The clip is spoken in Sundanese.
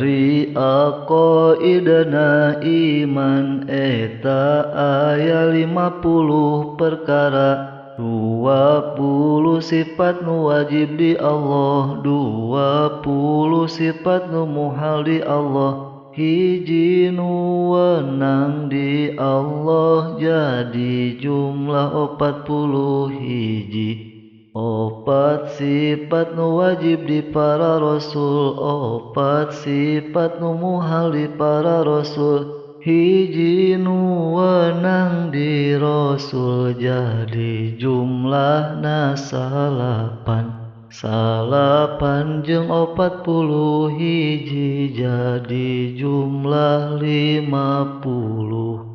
Ari aqaidana iman eta aya 50 perkara, 20 sifat nu wajib di Allah, 20 sifat nu muhal di Allah, hiji nu wenang di Allah jadi jumlah 40 hiji. 4 sifat nu wajib di para rasul, 4 sifat nu muhal di para rasul, hiji nu wenang di rasul jadi jumlahna 9. 9 jeung 40 hiji jadi jumlah 50.